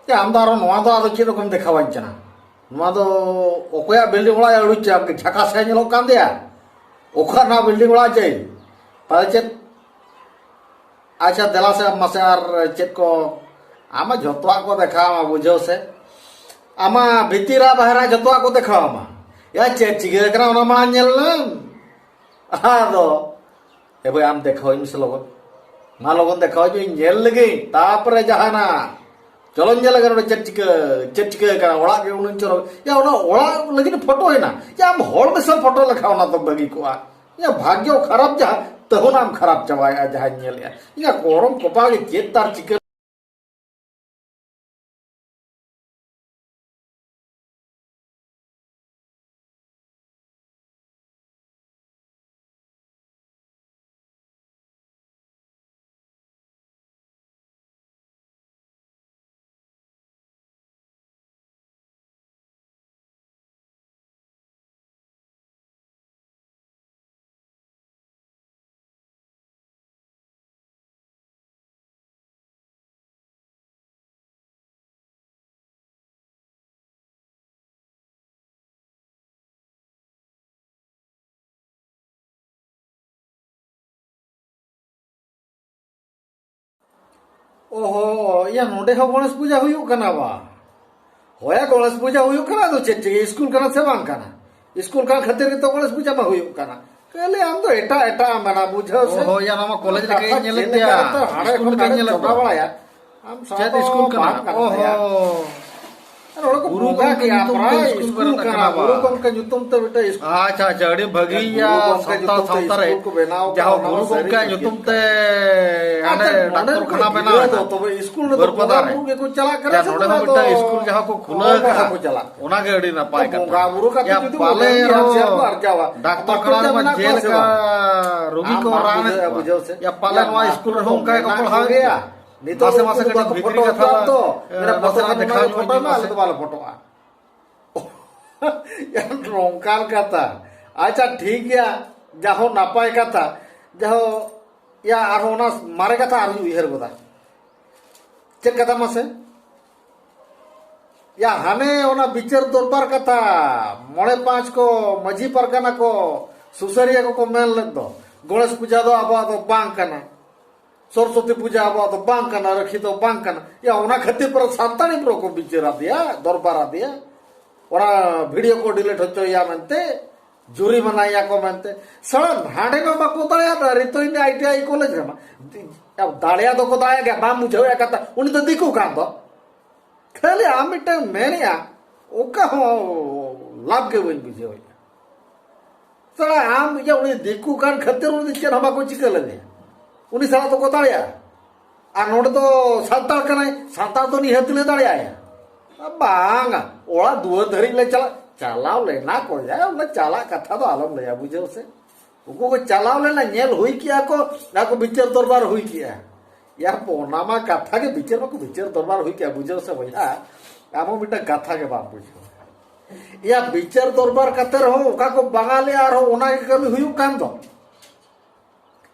ᱮ, ᱟᱢ ᱫᱚ ᱟᱨᱚ ᱱᱚᱣᱟ ᱫᱚ ᱟᱫᱚ ᱪᱮᱫ ᱨᱚᱠᱚᱢ ᱫᱮᱠᱷᱟᱣᱟᱹᱧ ᱠᱟᱱᱟ? ᱱᱚᱣᱟ ᱫᱚ ᱚᱠᱚᱭᱟᱜ ᱵᱤᱞᱰᱤᱝ ᱚᱲᱟᱜ ᱮ ᱟᱹᱲᱩ ᱪᱟ-, ᱡᱷᱟᱠᱟᱥ ᱮ ᱧᱮᱞᱚᱜ ᱠᱟᱱ ᱫᱮᱭᱟ? ᱚᱠᱟ ᱨᱮᱱᱟᱜ ᱵᱤᱞᱰᱤᱝ ᱚᱲᱟᱜ ᱪᱮ? ᱯᱟᱞᱮ ᱪᱮᱫ? ᱟᱪᱪᱷᱟ, ᱫᱮᱞᱟ ᱥᱮ ᱢᱟᱥᱮ ᱟᱨ ᱪᱮᱫ ᱠᱚ, ᱟᱢᱟ ᱡᱷᱚᱛᱚᱣᱟᱜ ᱠᱚ ᱫᱮᱠᱷᱟᱣ ᱟᱢᱟ, ᱵᱩᱡᱷᱟᱹᱣ ᱥᱮ᱾ ᱟᱢᱟ ᱵᱷᱤᱛᱤᱨᱟ ᱵᱟᱦᱨᱟ ᱡᱷᱚᱛᱚᱣᱟᱜ ᱠᱚ ᱫᱮᱠᱷᱟᱣ ᱟᱢᱟ᱾ ᱭᱟ, ᱪᱮᱫ ᱪᱤᱠᱟᱹ ᱠᱟᱱᱟ ᱚᱱᱟ ᱢᱟ ᱧᱮᱞ ᱞᱮᱢ᱾ ᱟᱫᱚ, ᱮ ᱵᱷᱟᱹᱭ, ᱟᱢ ᱫᱮᱠᱷᱟᱣ ᱤᱧ ᱢᱮᱥᱮ ᱞᱚᱜᱚᱱ᱾ ᱢᱟ ᱞᱚᱜᱚᱱ ᱫᱮᱠᱷᱟᱣ ᱤᱧ ᱧᱮᱞ ᱞᱮᱜᱮ, ᱛᱟᱯᱚᱨᱮ ᱡᱟᱦᱟᱱᱟᱜ᱾ ᱪᱚᱞᱚᱧ ᱧᱮᱞ ᱞᱮᱜᱮ ᱱᱚᱰᱮ ᱪᱮᱫ ᱪᱤᱠᱟᱹ, ᱪᱮᱫ ᱪᱤᱠᱟᱹ ᱠᱟᱱᱟ, ᱚᱲᱟᱜ ᱜᱮ ᱩᱱᱟᱹᱝ ᱪᱚᱨᱚᱠ᱾ ᱭᱟ, ᱚᱱᱟ ᱚᱲᱟᱜ ᱞᱟᱹᱜᱤᱫ ᱯᱷᱳᱴᱳ ᱦᱮᱱᱟᱜ᱾ ᱭᱟ, ᱟᱢ ᱦᱚᱲ ᱢᱮᱥᱟ ᱯᱷᱳᱴᱳ ᱞᱮᱠᱷᱟᱱ ᱚᱱᱟ ᱫᱚ ᱵᱷᱟᱹᱜᱤ ᱠᱚᱜᱼᱟ᱾ ᱤᱧᱟᱹᱜ ᱵᱷᱟᱜᱽᱭᱚ ᱠᱷᱟᱨᱟᱯ ᱡᱟᱦᱟᱸ, ᱛᱟᱹᱦᱩᱱᱟᱢ ᱠᱷᱟᱨᱟᱯ ᱪᱟᱵᱟᱭᱮᱫᱼᱟ ᱡᱟᱦᱟᱸᱧ ᱧᱮᱞᱮᱫᱼᱟ᱾ ᱤᱧᱟᱹᱜ ᱠᱚᱨᱚᱢ ᱠᱚᱯᱟᱜᱮ ᱪᱮᱫ ᱛᱟᱨ ᱪᱤᱠᱟᱹ᱾ ᱚᱦᱚ, ᱭᱟ, ᱱᱚᱰᱮ ᱦᱚᱸ ᱜᱚᱬᱮᱥ ᱯᱩᱡᱟᱹ ᱦᱩᱭᱩᱜ ᱠᱟᱱᱟ ᱵᱟ? ᱦᱳᱭᱟ, ᱜᱚᱬᱮᱥ ᱯᱩᱡᱟᱹ ᱦᱩᱭᱩᱜ ᱠᱟᱱᱟ, ᱟᱫᱚ ᱪᱮᱫ ᱪᱤᱠᱟᱹ, ᱥᱠᱩᱞ ᱠᱟᱱᱟ ᱥᱮ ᱵᱟᱝ ᱠᱟᱱᱟ? ᱥᱠᱩᱞ ᱠᱟᱱ ᱠᱷᱟᱹᱛᱤᱨ ᱜᱮᱛᱚ ᱜᱚᱬᱮᱥ ᱯᱩᱡᱟᱹ ᱢᱟ ᱦᱩᱭᱩᱜ ᱠᱟᱱᱟ᱾ ᱠᱷᱟᱹᱞᱤ ᱟᱢ ᱫᱚ ᱮᱴᱟᱜ ᱮᱴᱟᱜ ᱮᱢ ᱢᱮᱱᱟ, ᱵᱩᱡᱷᱟᱹᱣ ᱥᱮ? ᱚᱦᱚ, ᱭᱟ, ᱱᱚᱣᱟ ᱠᱚᱞᱮᱡᱽ ᱨᱮ ᱠᱟᱹᱡ ᱠᱟᱛᱷᱟ ᱧᱮᱞᱮᱫ ᱪᱮᱫ ᱞᱮᱠᱟ ᱯᱮᱭᱟ᱾ ᱠᱟᱛᱮ ᱦᱟᱸᱰᱮ ᱥᱠᱩᱞ ᱠᱷᱚᱱ ᱞᱮᱠᱟᱧ ᱱᱟᱰᱮ ᱧᱮᱞᱮᱫ ᱪᱚᱴᱟ ᱯᱮᱭᱟ᱾ ᱵᱟᱲᱟᱭᱟ? ᱟᱢ ᱥᱟᱶ ᱪᱮᱫ ᱫᱚ ᱥᱠᱩᱞ ᱠᱟᱱᱟ? ᱵᱟᱝ ᱠᱟᱱᱟ ᱚᱦᱚ᱾ ᱭᱟ᱾ ᱟᱨ ᱚᱸᱰᱮ ᱠᱚ ᱜᱩᱨᱩ ᱵᱚᱸᱜᱟ ᱜᱚᱢᱠᱮ ᱠᱮᱜᱼᱟ, ᱧᱩᱛᱩᱢ ᱛᱮ ᱯᱨᱟᱭ ᱥᱠᱩᱞ ᱥᱠᱩᱞ ᱵᱮᱱᱟᱜ ᱠᱟᱱᱟ ᱠᱟᱱᱟ, ᱵᱟ? ᱜᱩᱨᱩ ᱜᱚᱢᱠᱮ ᱧᱩᱛᱩᱢ ᱛᱮ ᱢᱤᱫᱴᱮᱱ ᱥᱠᱩᱞ᱾ ᱟᱪᱪᱷᱟ, ᱟᱪᱪᱷᱟ, ᱟᱹᱰᱤ ᱵᱷᱟᱹᱜᱤ᱾ ᱜᱩᱨᱩ ᱭᱟ, ᱜᱚᱢᱠᱮ ᱥᱟᱱᱛᱟᱲ ᱧᱩᱛᱩᱢ ᱛᱮ ᱥᱟᱶᱛᱟ ᱨᱮ ᱥᱠᱩᱞ ᱠᱚ ᱵᱮᱱᱟᱣ ᱡᱟᱦᱳᱠ, ᱠᱟᱜᱼᱟ, ᱚᱱᱟ ᱜᱩᱨᱩ ᱢᱟ ᱜᱚᱢᱠᱮᱭᱟᱜ ᱥᱟᱹᱨᱤ ᱧᱩᱛᱩᱢ ᱠᱟᱛᱷᱟ᱾ ᱛᱮ ᱟᱪᱪᱷᱟ, ᱦᱟᱸᱰᱮ ᱱᱚᱰᱮ ᱰᱟᱠᱛᱚᱨ ᱠᱷᱟᱱᱟ ᱠᱷᱚᱱᱟᱜ ᱵᱮᱱᱟᱣ ᱜᱤᱫᱽᱨᱟᱹ ᱫᱚ ᱮᱱᱟ ᱛᱚᱵᱮ ᱥᱠᱩᱞ ᱨᱮᱫᱚ ᱵᱟᱹᱨᱯᱟᱫᱟ ᱵᱚᱸᱜᱟ ᱨᱮ᱾ ᱵᱩᱨᱩ ᱜᱮᱠᱚ ᱪᱟᱞᱟᱜ ᱠᱟᱱᱟ ᱭᱟ, ᱥᱮ ᱱᱚᱰᱮ ᱵᱟᱝ? ᱦᱚᱸ ᱟᱫᱚ ᱢᱤᱫᱴᱟᱝ ᱥᱠᱩᱞ ᱡᱟᱦᱟᱸ ᱠᱚ ᱠᱷᱩᱞᱟᱹᱣ ᱵᱚᱸᱜᱟ ᱠᱟᱜᱼᱟ, ᱠᱚ ᱪᱟᱞᱟᱜ᱾ ᱚᱱᱟ ᱜᱮ ᱟᱹᱰᱤ ᱱᱟᱯᱟᱭ ᱠᱟᱛᱷᱟ᱾ ᱵᱚᱸᱜᱟ ᱵᱩᱨᱩ ᱠᱟᱛᱮ ᱭᱟ, ᱡᱩᱫᱤ ᱯᱟᱞᱮ ᱵᱚᱸᱜᱟ ᱧᱮᱞ ᱨᱮᱦᱚᱸ ᱥᱮ ᱠᱚ ᱟᱨᱡᱟᱣᱟ, ᱰᱟᱠᱛᱚᱨ ᱵᱟᱠᱚ ᱠᱷᱟᱱᱟ ᱨᱮᱢᱟ ᱢᱮᱱᱟᱜ ᱠᱚᱣᱟ ᱥᱮ ᱡᱮᱞᱮᱠᱟ ᱵᱟᱝ? ᱨᱩᱜᱤ ᱟᱢ ᱠᱚ ᱵᱟᱢ ᱨᱟᱱᱮᱫ ᱵᱩᱡᱷᱟᱹᱣᱮᱜᱼᱟ ᱠᱚᱣᱟ᱾ ᱵᱩᱡᱷᱟᱹᱣ ᱥᱮ? ᱭᱟ, ᱯᱟᱞᱮ ᱭᱟ, ᱱᱚᱣᱟ ᱢᱟᱥᱴᱟᱨ ᱥᱠᱩᱞ ᱠᱚ ᱨᱮᱦᱚᱸ ᱚᱱᱠᱟ ᱜᱮᱠᱚ ᱢᱮᱱᱟᱜ ᱯᱟᱲᱦᱟᱣᱮᱫ ᱠᱚᱜᱮᱭᱟ᱾ ᱠᱚᱣᱟ᱾ ᱱᱤᱛᱚᱜ ᱢᱟᱥᱮ ᱫᱚ ᱢᱟᱥᱮ ᱩᱱᱠᱩ ᱠᱟᱹᱴᱤᱡ ᱫᱚ ᱵᱷᱤᱛᱨᱤ ᱵᱟᱠᱚ ᱠᱟᱛᱷᱟ, ᱯᱷᱳᱴᱳᱜ ᱮ, ᱠᱟᱱ ᱫᱚ᱾ ᱱᱟᱥᱮᱱᱟᱜ ᱫᱮᱠᱷᱟᱣ ᱱᱟᱥᱮᱱᱟᱜ ᱧᱚᱜ ᱯᱷᱳᱴᱳᱜ ᱤᱧ ᱢᱮ ᱟᱞᱮ ᱢᱟᱥᱮ᱾ ᱫᱚ ᱵᱟᱞᱮ ᱯᱷᱳᱴᱳᱜᱼᱟ᱾ ᱭᱟ, ᱱᱚᱝᱠᱟᱱ ᱠᱟᱛᱷᱟ᱾ ᱟᱪᱪᱷᱟ, ᱴᱷᱤᱠ ᱜᱮᱭᱟ, ᱡᱟᱦᱳ ᱱᱟᱯᱟᱭ ᱠᱟᱛᱷᱟ, ᱡᱟᱦᱳ, ᱭᱟ, ᱟᱨᱦᱚᱸ ᱚᱱᱟ ᱢᱟᱨᱮ ᱠᱟᱛᱷᱟ ᱟᱨᱦᱚᱸᱧ ᱩᱭᱦᱟᱹᱨ ᱜᱚᱫᱟ᱾ ᱪᱮᱫ ᱠᱟᱛᱷᱟ ᱢᱟᱥᱮ? ᱭᱟ, ᱦᱟᱱᱮ ᱚᱱᱟ ᱵᱤᱪᱟᱹᱨ ᱫᱚᱨᱵᱟᱨ ᱠᱟᱛᱷᱟ, ᱢᱚᱬᱮ ᱯᱟᱸᱪ ᱠᱚ, ᱢᱟᱹᱡᱷᱤ ᱯᱟᱨᱜᱟᱱᱟ ᱠᱚ, ᱥᱩᱥᱟᱹᱨᱤᱭᱟᱹ ᱠᱚᱠᱚ ᱢᱮᱱ ᱞᱮᱫ ᱫᱚ, ᱜᱚᱬᱮᱥ ᱯᱩᱡᱟ ᱫᱚ ᱟᱵᱚᱣᱟᱜ ᱫᱚ ᱵᱟᱝ ᱠᱟᱱᱟ, ᱥᱚᱨᱚᱥᱚᱛᱤ ᱯᱩᱡᱟ ᱟᱵᱚᱣᱟᱜ ᱫᱚ ᱵᱟᱝ ᱠᱟᱱᱟ, ᱨᱟᱹᱠᱷᱤ ᱫᱚ ᱵᱟᱝ ᱠᱟᱱᱟ᱾ ᱭᱟ, ᱚᱱᱟ ᱠᱷᱟᱹᱛᱤᱨ ᱯᱟᱨᱟ ᱥᱟᱱᱛᱟᱲᱤ ᱯᱩᱨᱟᱹ ᱠᱚ ᱵᱤᱪᱟᱹᱨ ᱟᱫᱮᱭᱟ, ᱫᱚᱨᱵᱟᱨ ᱟᱫᱮᱭᱟ, ᱚᱱᱟ ᱵᱷᱤᱰᱤᱭᱳ ᱠᱚ ᱰᱤᱞᱤᱴ ᱦᱚᱪᱚᱭᱟ ᱢᱮᱱᱛᱮ, ᱡᱩᱨᱤᱢᱟᱱᱟᱭᱟ ᱠᱚ ᱢᱮᱱᱛᱮ᱾ ᱥᱟᱞᱟ ᱦᱟᱸᱰᱮ ᱢᱟ ᱵᱟᱠᱚ ᱫᱟᱲᱮᱭᱟᱜᱼᱟ, ᱨᱤᱛᱩ ᱤᱱᱟᱹ ᱟᱭ ᱴᱤ ᱟᱭ ᱠᱚᱞᱮᱡᱽ ᱨᱮᱢᱟ᱾ ᱫᱟᱲᱮᱭᱟ ᱫᱚᱠᱚ ᱫᱟᱲᱮᱭᱟᱜ ᱜᱮᱭᱟ, ᱵᱟᱢ ᱵᱩᱡᱷᱟᱹᱣᱮᱫ ᱠᱟᱛᱷᱟ, ᱩᱱᱤ ᱫᱚ ᱫᱤᱠᱩ ᱠᱟᱱ ᱫᱚ᱾ ᱠᱷᱟᱹᱞᱤ ᱟᱢ ᱢᱤᱫᱴᱟᱝ ᱢᱮᱱᱮᱜᱼᱟ, ᱚᱠᱟ ᱦᱚᱸ ᱞᱟᱵᱷ ᱜᱮ ᱵᱟᱹᱧ ᱵᱩᱡᱷᱟᱹᱣᱮᱫᱼᱟ᱾ ᱥᱟᱞᱟ ᱟᱢ ᱤᱭᱟᱹ ᱩᱱᱤ ᱫᱤᱠᱩ ᱠᱟᱱ ᱠᱷᱟᱹᱛᱤᱨ ᱩᱱᱤ ᱪᱮᱫ ᱦᱚᱸ ᱵᱟᱠᱚ ᱪᱤᱠᱟᱹ ᱞᱮᱫᱮᱭᱟ᱾ ᱩᱱᱤ ᱥᱟᱞᱟᱜ ᱫᱚᱠᱚ ᱫᱟᱲᱮᱭᱟᱜᱼᱟ᱾ ᱟᱨ ᱱᱚᱰᱮ ᱫᱚ ᱥᱟᱱᱛᱟᱲ ᱠᱟᱱᱟᱭ, ᱥᱟᱱᱛᱟᱲ ᱫᱚ ᱱᱤᱦᱟᱹᱛ ᱞᱮ ᱫᱟᱲᱮᱭᱟᱭᱟ᱾ ᱵᱟᱝᱟ, ᱚᱲᱟᱜ ᱫᱩᱣᱟᱹᱨ ᱫᱷᱟᱹᱨᱤᱡ ᱞᱮ ᱪᱟᱞᱟᱜ, ᱪᱟᱞᱟᱣ ᱞᱮᱱᱟ ᱠᱚ, ᱭᱟ, ᱚᱱᱟ ᱪᱟᱞᱟᱜ ᱠᱟᱛᱷᱟ ᱫᱚ ᱟᱞᱚᱢ ᱞᱟᱹᱭᱟ, ᱵᱩᱡᱷᱟᱹᱣ ᱥᱮ᱾ ᱩᱱᱠᱩ ᱠᱚ ᱪᱟᱞᱟᱣ ᱞᱮᱱᱟ, ᱧᱮᱞ ᱦᱩᱭ ᱠᱮᱜᱼᱟ ᱠᱚ, ᱟᱨ ᱠᱚ ᱵᱤᱪᱟᱹᱨ ᱫᱚᱨᱵᱟᱨ ᱦᱩᱭ ᱠᱮᱜᱼᱟ᱾ ᱭᱟ, ᱚᱱᱟ ᱢᱟ ᱠᱟᱛᱷᱟ ᱜᱮ, ᱵᱤᱪᱟᱹᱨ ᱢᱟᱠᱚ ᱵᱤᱪᱟᱹᱨ ᱫᱚᱨᱵᱟᱨ ᱦᱩᱭ ᱠᱮᱜᱼᱟ, ᱵᱩᱡᱷᱟᱹᱣ ᱥᱮ ᱵᱚᱭᱦᱟ᱾ ᱟᱢ ᱦᱚᱸ ᱢᱤᱫᱴᱟᱝ ᱠᱟᱛᱷᱟ ᱜᱮ ᱵᱟᱢ ᱵᱩᱡᱷᱟᱹᱣᱟ᱾ ᱭᱟ, ᱵᱤᱪᱟᱹᱨ ᱫᱚᱨᱵᱟᱨ ᱠᱟᱛᱮ ᱨᱮᱦᱚᱸ ᱚᱠᱟ ᱠᱚ ᱵᱟᱝᱟᱞᱤ ᱟᱨᱦᱚᱸ ᱚᱱᱟ ᱜᱮ ᱠᱟᱹᱢᱤ ᱦᱩᱭᱩᱜ ᱠᱟᱱ ᱫᱚ᱾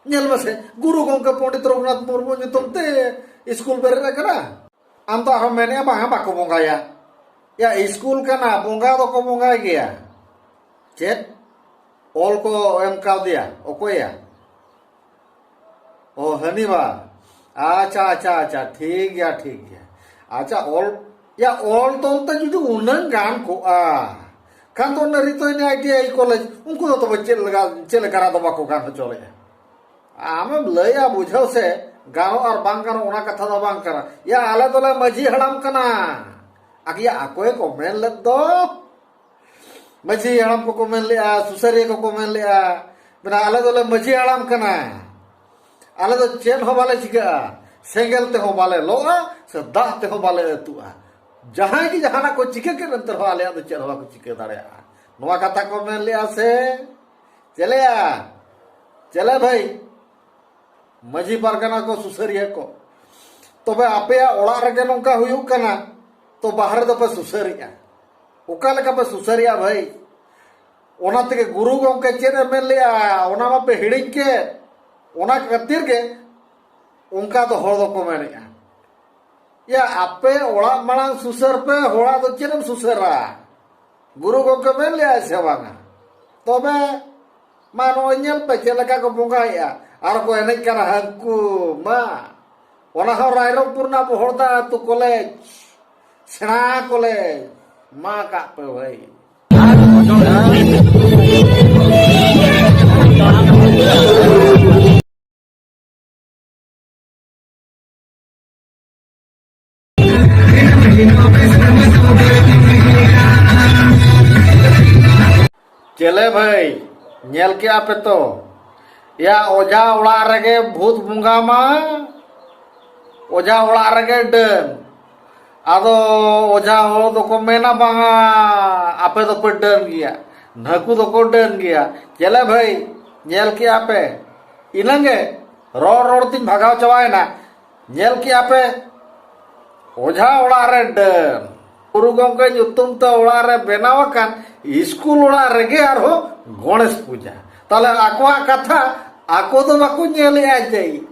ᱧᱮᱞ ᱢᱮᱥᱮ, ᱜᱩᱨᱩ ᱜᱚᱢᱠᱮ ᱯᱚᱱᱰᱤᱛ ᱨᱚᱜᱷᱩᱱᱟᱛᱷ ᱢᱩᱨᱢᱩ ᱧᱩᱛᱩᱢ ᱛᱮ ᱥᱠᱩᱞ ᱵᱮᱨᱮᱫ ᱟᱠᱟᱱᱟ᱾ ᱟᱢ ᱫᱚ ᱟᱨᱦᱚᱸ ᱢᱮᱱᱮᱜᱼᱟ, ᱵᱟᱝᱟ, ᱵᱟᱠᱚ ᱵᱚᱸᱜᱟᱭᱟ᱾ ᱭᱟ, ᱥᱠᱩᱞ ᱠᱟᱱᱟ, ᱵᱚᱸᱜᱟ ᱫᱚᱠᱚ ᱵᱚᱸᱜᱟᱭ ᱜᱮᱭᱟ᱾ ᱪᱮᱫ? ᱚᱞ ᱠᱚ ᱮᱢ ᱠᱟᱣᱫᱮᱭᱟ? ᱚᱠᱚᱭᱟ? ᱚ, ᱦᱟᱹᱱᱤ ᱵᱟ᱾ ᱟᱪᱪᱷᱟ, ᱟᱪᱪᱷᱟ, ᱟᱪᱪᱷᱟ, ᱴᱷᱤᱠ ᱜᱮᱭᱟ, ᱴᱷᱤᱠ ᱜᱮᱭᱟ᱾ ᱟᱪᱪᱷᱟ, ᱚᱞ, ᱭᱟ, ᱚᱞ ᱛᱚᱞ ᱛᱮ ᱡᱩᱫᱤ ᱩᱱᱟᱹᱝ ᱜᱟᱱ ᱠᱚᱜᱼᱟ, ᱠᱷᱟᱱ ᱫᱚ ᱚᱱᱟ ᱨᱤᱛᱩ ᱤᱱᱟᱹ ᱟᱭ ᱴᱤ ᱟᱭ ᱠᱚᱞᱮᱡᱽ, ᱩᱱᱠᱩ ᱫᱚ ᱛᱚᱵᱮ ᱪᱮᱫ ᱞᱮᱠᱟ, ᱪᱮᱫ ᱞᱮᱠᱟ ᱫᱚ ᱵᱟᱠᱚ ᱜᱟᱱ ᱦᱚᱪᱚ ᱞᱮᱫᱼᱟ? ᱟᱢᱮᱢ ᱞᱟᱹᱭᱟ, ᱵᱩᱡᱷᱟᱹᱣ ᱥᱮ, ᱜᱟᱱᱚᱜ ᱟᱨ ᱵᱟᱝ ᱜᱟᱱᱚᱜ ᱚᱱᱟ ᱠᱟᱛᱷᱟ ᱫᱚ ᱵᱟᱝ ᱠᱟᱱᱟ᱾ ᱭᱟ, ᱟᱞᱮ ᱫᱚᱞᱮ ᱢᱟᱹᱡᱷᱤ ᱦᱟᱲᱟᱢ ᱠᱟᱱᱟ᱾ ᱟᱠᱤᱭᱟ ᱟᱠᱚᱭ ᱠᱚ ᱢᱮᱱ ᱞᱮᱫ ᱫᱚ᱾ ᱢᱟᱹᱡᱷᱤ ᱦᱟᱲᱟᱢ ᱠᱚᱠᱚ ᱢᱮᱱ ᱞᱮᱜᱼᱟ, ᱥᱩᱥᱟᱹᱨᱤᱭᱟᱹ ᱠᱚᱠᱚ ᱢᱮᱱ ᱞᱮᱜᱼᱟ, ᱢᱮᱱᱟ, "ᱟᱞᱮ ᱫᱚᱞᱮ ᱢᱟᱹᱡᱷᱤ ᱦᱟᱲᱟᱢ ᱠᱟᱱᱟ, ᱟᱞᱮ ᱫᱚ ᱪᱮᱫ ᱦᱚᱸ ᱵᱟᱞᱮ ᱪᱤᱠᱟᱹᱜᱼᱟ, ᱥᱮᱸᱜᱮᱞ ᱛᱮᱦᱚᱸ ᱵᱟᱞᱮ ᱞᱚᱜᱼᱟ, ᱥᱮ ᱫᱟᱜ ᱛᱮᱦᱚᱸ ᱵᱟᱞᱮ ᱟᱹᱛᱩᱜᱼᱟ᱾ ᱡᱟᱦᱟᱸᱭ ᱜᱮ ᱡᱟᱦᱟᱱᱟᱜ ᱠᱚ ᱪᱤᱠᱟᱹ ᱠᱮᱫ, ᱮᱱᱛᱮ ᱨᱮᱦᱚᱸ ᱟᱞᱮᱭᱟᱜ ᱫᱚ ᱪᱮᱫ ᱦᱚᱸ ᱵᱟᱠᱚ ᱪᱤᱠᱟᱹ ᱫᱟᱲᱮᱭᱟᱜᱼᱟ᱾" ᱱᱚᱣᱟ ᱠᱟᱛᱷᱟ ᱠᱚ ᱢᱮᱱ ᱞᱮᱜᱼᱟ ᱥᱮ? ᱪᱮᱞᱮᱭᱟ, ᱪᱮᱞᱮ ᱵᱷᱟᱹᱭ, ᱢᱟᱹᱡᱷᱤ ᱯᱟᱨᱜᱟᱱᱟ ᱠᱚ, ᱥᱩᱥᱟᱹᱨᱤᱭᱟᱹ ᱠᱚ, ᱛᱚᱵᱮ ᱟᱯᱮᱭᱟᱜ ᱚᱲᱟᱜ ᱨᱮᱜᱮ ᱱᱚᱝᱠᱟ ᱦᱩᱭᱩᱜ ᱠᱟᱱᱟ, ᱛᱚ ᱵᱟᱦᱨᱮ ᱫᱚᱯᱮ ᱥᱩᱥᱟᱹᱨᱮᱜᱼᱟ? ᱚᱠᱟ ᱞᱮᱠᱟ ᱯᱮ ᱥᱩᱥᱟᱹᱨᱮᱜᱼᱟ ᱵᱷᱟᱹᱭ? ᱚᱱᱟ ᱛᱮᱜᱮ ᱜᱩᱨᱩ ᱜᱚᱢᱠᱮ ᱪᱮᱫ ᱮ ᱢᱮᱱ ᱞᱮᱜᱼᱟ, ᱚᱱᱟ ᱢᱟᱯᱮ ᱦᱤᱲᱤᱧ ᱠᱮᱫ᱾ ᱚᱱᱟ ᱠᱷᱟᱹᱛᱤᱨ ᱜᱮ ᱚᱱᱠᱟ ᱫᱚ ᱦᱚᱲ ᱫᱚᱠᱚ ᱢᱮᱱᱮᱜᱼᱟ᱾ ᱭᱟ, ᱟᱯᱮ ᱚᱲᱟᱜ ᱢᱟᱲᱟᱝ ᱥᱩᱥᱟᱹᱨ ᱯᱮ, ᱦᱚᱲᱟᱜ ᱫᱚ ᱪᱮᱫ ᱮᱢ ᱥᱩᱥᱟᱹᱨᱟ? ᱜᱩᱨᱩ ᱜᱚᱢᱠᱮ ᱢᱮᱱ ᱞᱮᱜᱼᱟᱭ ᱥᱮ ᱵᱟᱝᱟ? ᱛᱚᱵᱮ ᱢᱟ ᱱᱚᱜᱼᱚᱭ ᱧᱮᱞ ᱯᱮ ᱪᱮᱫ ᱞᱮᱠᱟ ᱠᱚ ᱵᱚᱸᱜᱟᱭᱮᱫᱼᱟ ᱟᱨ ᱠᱚ ᱮᱱᱮᱡ ᱠᱟᱱᱟ ᱦᱟᱹᱱᱠᱩ᱾ ᱢᱟ ᱚᱱᱟ ᱦᱚᱸ ᱨᱟᱭᱨᱚᱝᱯᱩᱨ ᱨᱮᱱᱟᱜ ᱵᱚᱦᱚᱲᱫᱟ ᱟᱹᱛᱩ ᱠᱚᱞᱮᱡᱽ, ᱥᱮᱬᱟ ᱠᱚᱞᱮᱡᱽ᱾ ᱢᱟ ᱠᱟᱜ ᱯᱮ ᱵᱷᱟᱹᱭ᱾ ᱪᱮᱞᱮ ᱵᱷᱟᱹᱭ, ᱧᱮᱞ ᱠᱮᱜᱼᱟ ᱯᱮ ᱛᱚ? ᱭᱟ, ᱚᱡᱷᱟ ᱚᱲᱟᱜ ᱨᱮᱜᱮ ᱵᱷᱩᱛ ᱵᱚᱸᱜᱟ ᱢᱟ, ᱚᱡᱷᱟ ᱚᱲᱟᱜ ᱨᱮᱜᱮ ᱰᱟᱹᱱ᱾ ᱟᱫᱚ ᱚᱡᱷᱟ ᱦᱚᱲ ᱫᱚᱠᱚ ᱢᱮᱱᱟ, "ᱵᱟᱝᱟ, ᱟᱯᱮ ᱫᱚᱯᱮ ᱰᱟᱹᱱ ᱜᱮᱭᱟ, ᱱᱟᱹᱠᱩ ᱫᱚᱠᱚ ᱰᱟᱹᱱ ᱜᱮᱭᱟ᱾" ᱪᱮᱞᱮ ᱵᱷᱟᱹᱭ, ᱧᱮᱞ ᱠᱮᱜᱼᱟ ᱯᱮ? ᱤᱱᱟᱹᱝ ᱜᱮ ᱨᱚᱲ ᱨᱚᱲ ᱛᱤᱧ ᱵᱷᱟᱜᱟᱣ ᱪᱟᱵᱟᱭᱮᱱᱟ᱾ ᱧᱮᱞ ᱠᱮᱜᱼᱟ ᱯᱮ? ᱚᱡᱷᱟ ᱚᱲᱟᱜ ᱨᱮ ᱰᱟᱹᱱ, ᱜᱩᱨᱩ ᱜᱚᱢᱠᱮ ᱧᱩᱛᱩᱢ ᱛᱮ ᱚᱲᱟᱜ ᱨᱮ ᱵᱮᱱᱟᱣ ᱟᱠᱟᱱ ᱤᱥᱠᱩᱞ ᱚᱲᱟᱜ ᱨᱮᱜᱮ ᱟᱨᱦᱚᱸ ᱜᱚᱬᱮᱥ ᱯᱩᱡᱟ᱾ ᱛᱟᱦᱞᱮ ᱟᱠᱚᱣᱟᱜ ᱠᱟᱛᱷᱟ ᱟᱠᱚ ᱫᱚ ᱵᱟᱠᱚ ᱧᱮᱞᱮᱜᱼᱟ ᱡᱮ,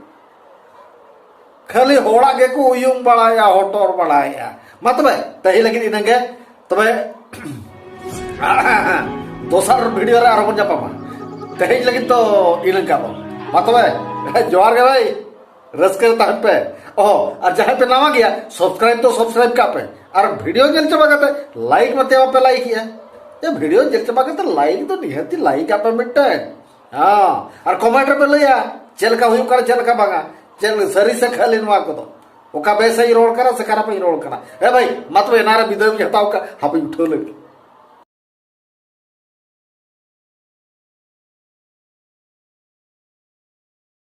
ᱠᱷᱟᱹᱞᱤ ᱦᱚᱲᱟᱜ ᱜᱮᱠᱚ ᱩᱭᱩᱝ ᱵᱟᱲᱟᱭᱟ, ᱦᱚᱴᱚᱨ ᱵᱟᱲᱟᱭᱟ᱾ ᱢᱟ ᱛᱚᱵᱮ, ᱛᱮᱦᱮᱧ ᱞᱟᱹᱜᱤᱫ ᱤᱱᱟᱹᱝ ᱜᱮ᱾ ᱛᱚᱵᱮ ᱫᱚᱥᱟᱨ ᱵᱷᱤᱰᱤᱭᱳ ᱨᱮ ᱟᱨᱦᱚᱸ ᱵᱚᱱ ᱧᱟᱯᱟᱢᱟ᱾ ᱛᱮᱦᱮᱧ ᱞᱟᱹᱜᱤᱫ ᱫᱚ ᱤᱱᱟᱹᱝ ᱠᱟ ᱵᱚᱱ᱾ ᱢᱟ ᱛᱚᱵᱮ, ᱡᱚᱦᱟᱨ ᱜᱮ ᱵᱷᱟᱹᱭ, ᱨᱟᱹᱥᱠᱟᱹ ᱨᱮ ᱛᱟᱦᱮᱱ ᱯᱮ᱾ ᱚ, ᱟᱨ ᱡᱟᱦᱟᱸᱭ ᱯᱮ ᱱᱟᱣᱟ ᱜᱮᱭᱟ, ᱥᱟᱵᱥᱠᱨᱟᱭᱤᱵ ᱫᱚ ᱥᱟᱵᱥᱠᱨᱟᱭᱤᱵ ᱠᱟᱜ ᱯᱮ᱾ ᱟᱨ ᱵᱷᱤᱰᱤᱭᱳ ᱧᱮᱞ ᱪᱟᱵᱟ ᱠᱟᱛᱮ ᱞᱟᱭᱤᱠ ᱢᱟᱛᱮ ᱵᱟᱯᱮ ᱞᱟᱭᱤᱠ ᱮᱜᱼᱟ᱾ ᱮ, ᱵᱷᱤᱰᱤᱭᱳ ᱧᱮᱞ ᱪᱟᱵᱟ ᱠᱟᱛᱮ ᱞᱟᱭᱤᱠ ᱫᱚ ᱱᱤᱦᱟᱹᱛᱤ ᱞᱟᱭᱤᱠ ᱟᱯᱮ ᱢᱤᱫᱴᱮᱱ᱾ ᱦᱮᱸ, ᱟᱨ ᱠᱚᱢᱮᱱᱴ ᱨᱮᱯᱮ ᱞᱟᱹᱭᱟ ᱪᱮᱫ ᱞᱮᱠᱟ ᱦᱩᱭᱩᱜ ᱠᱟᱱᱟ, ᱪᱮᱫ ᱞᱮᱠᱟ ᱵᱟᱝᱟ, ᱪᱮᱫ ᱥᱟᱹᱨᱤ ᱥᱮ ᱠᱷᱟᱹᱞᱤ ᱱᱚᱣᱟ ᱠᱚᱫᱚ, ᱚᱠᱟ ᱵᱮᱥ ᱤᱧ ᱨᱚᱲ ᱠᱟᱱᱟ ᱥᱮ ᱠᱷᱟᱨᱟᱯ ᱤᱧ ᱨᱚᱲ ᱠᱟᱱᱟ᱾ ᱦᱮᱸ ᱵᱷᱟᱹᱭ, ᱢᱟ ᱛᱚᱵᱮ ᱮᱱᱟᱱ ᱨᱮ ᱵᱤᱫᱟᱹᱭ ᱤᱧ ᱦᱟᱛᱟᱣ ᱠᱟᱜ, ᱦᱟᱯᱮᱧ ᱩᱴᱷᱟᱹᱣ ᱞᱮᱜᱮ᱾